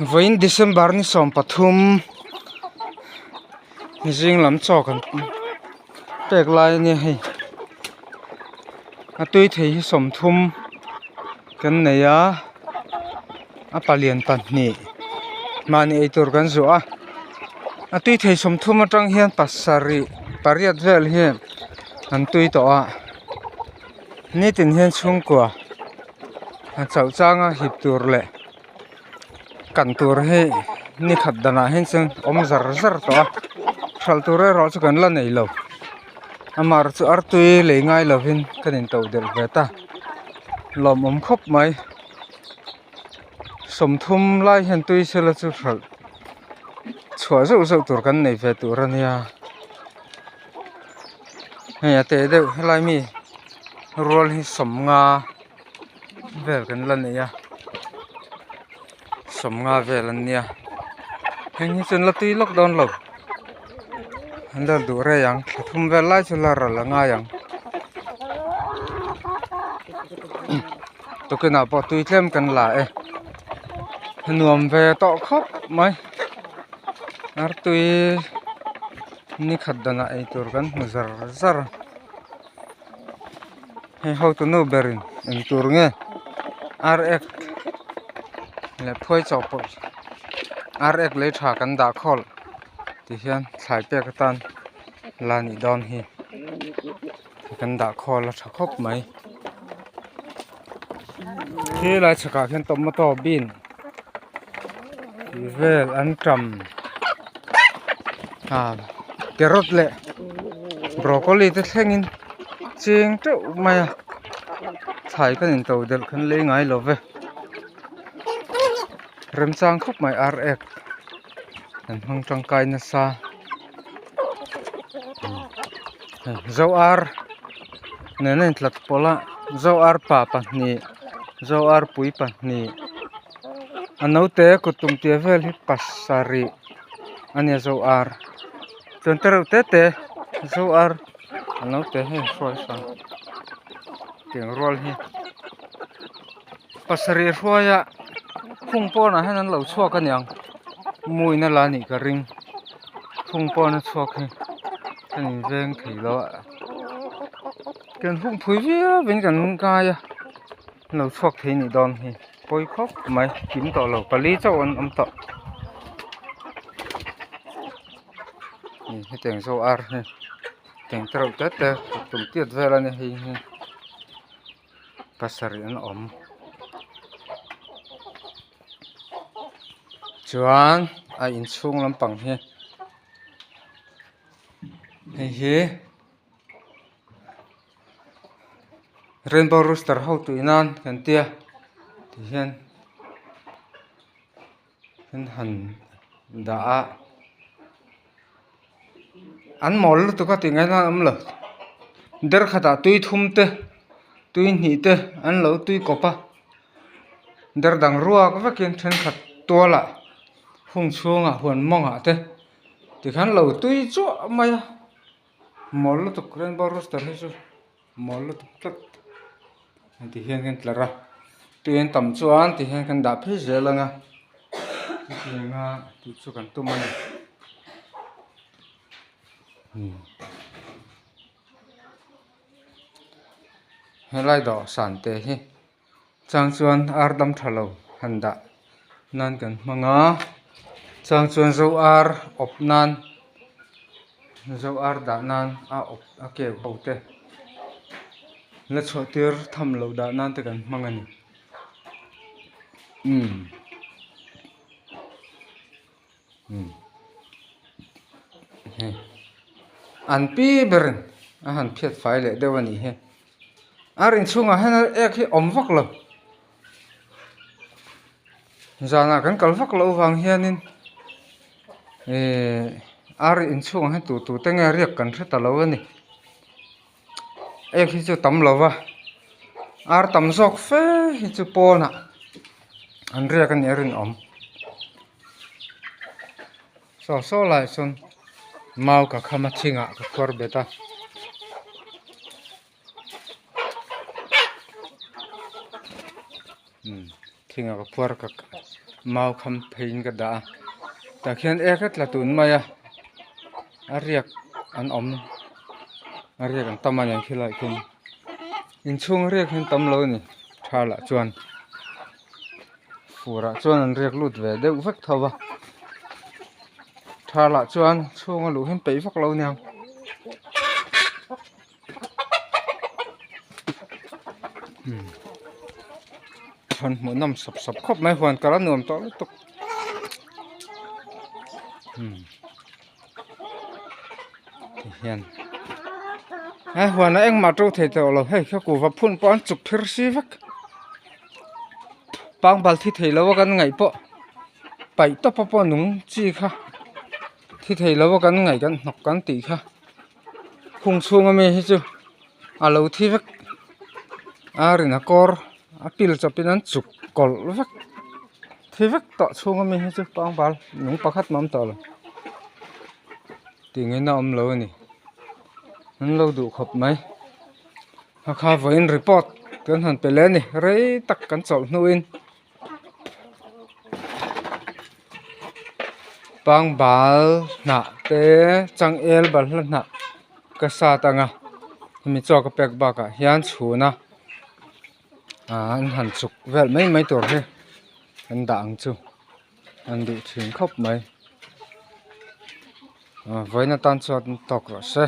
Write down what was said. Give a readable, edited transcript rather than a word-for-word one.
Vawiin December ni 13 zing lam chaw kan pek lai a nia hei a tui thei hi 30 kan nei a a palian pahnih mahni eitur kan zuah a a tui thei 30 atang hian pasarih pariat vel hi an tui tawh a nitin hian chhungkua a chauh changa hip tur leh kan tur hi ni khat danah hian chuan awm zar zar tawh a hralh tur erawh chu kan la nei lo amaherawh chu artui lei ngai lovin kan in to delh ve ta lawmawm khawp mai 30 lai hian tui sela chu hralh chhuah zeuh zeuh tur kan nei ve tur a nia hei a teh deuh helai mi rual hi 50 vel kan la nei a 50 vel an nia heng hi chu an la tui lawk dawn lo an la duh rei ang thla thum vel lai chu la ral a ngai ang tukinah pawh tui tlem kan la e nuam ve tawh khawp mai artui ni khat danah eitur kan hmu zar zar a. Hei hotu nu berin eng tur nge ar ek leh phuai chawhpawlh ar ek lei tha kan dah khawl ti hian thlai pek atan la nih dawn hi kan dah khawl a tha khawp mai khi lai chhakah khian tomato bean tih vel an tam ah carrot leh broccoli te thlengin cheng teuh mai a thlai kan into delh khan lei ngai lo ve remchang khawp mai ar ek an hmang tangkai nasa zo ar nen a intlat pawlh a zo ar pa pahnih zo ar pui pahnih a naute kut tum tia vel hi pasarih a nia zo ar chuan te reuh te te zo ar a naute hei hruai hrang tiang rual hi pasarih hruaia hung pawnah hian an lo chhuak a niang muin a la nih ka ring hung pawna chhuak hi kan inveng thei lo a kan hung phui viau in kan ngai a an lo chhuak thei nih dawn hi pawi khawp mai kim tawh lo pali chauh an awm tawh hetiang zo ar hi teng te reuh te te tum tiat vel a ni hei hi. Pasarih an awm chuan a inchhung lampang hi hei hi rainbow rooster ho tih nan kan tia tihian an han dah a an mawl lutuk a tih ngaihna an awm lo der khatah tui thum te tui hnih te an lo tui kawp a der dang ruak vekin thenkhat tualah hung chhungah huan mawngah te tikhan lo tui chuah mai a mawl lutuk rainbow rooster hi chu mawl lutuk tlat ti hian kan tlar a tui an tam chuan ti hian kan dah phei zel ang a chutiang a tih chu kan tum a ni helai dawhsan te hi chang chuan ar dam tha lo han dah nan kan hmang a chang chuan zo ar awp nan zo ar dah nan a awp a keu ho te la chhuah tir tham loh dah nan te kan hmang a ni umm umm hei an pi ber in a han phiat fai leh deuh a nih hi. A rin chhungah hian ek hi awm vak lo zanah kan kal vak loh vang hianin ihh ar inchhungah hian tu tu te nge riak kan hre ta lo a ni ek hi chu tam lo va ar tam zawk fe hi chu pawnah an riak a nih a rinawm saw saw lai chuan mau ka kham a thingah ka khuar bet a. Thing a ka phuar ka mau kham pheiin ka dah a tah khian ek a tla tun mai a a riak an awm a riak an tam a niang khilaiah khian inchhung riak hi an tam lo a ni tha lah chuan furah chuan an riak lut ve deuh vek tho va tha lah chuan chhunga luh hi an peih vak lo a niang. Huan hmuh nawm sawp sawp khawp mai huan kal a nuam tawh lutuk tihian he huan ah engmah to thei tawh lo hei kha kuhva phun pawh an chuk phir si vek pangbal thi thei lo a kan ngaih pawh paih tawp a pawh nung chi kha thi thei lo a kan ngaih kan hnawk kan tih kha. Khung chhunga mi hi chu a lo thi vek a rin a kawr a pil chawpin an chuk kawlh vek thi vek tawh chhunga mi hi chu pangbal nung pakhat mah a awm tawh lo tih ngaihna a awm lo a ni an lo duh khawp mai a kha vawiin report kan han pe leh a ni rei tak kan chawlh hnuin. Pangbal hnah te changel balhla hnah ka sat ang a hemi chaw ka pek bakah hian chhun a ah an han chuk vel mai mai tur hi an dah ang chu an duh thin khawp mai ah vawiin atan chuan tawk rawh se.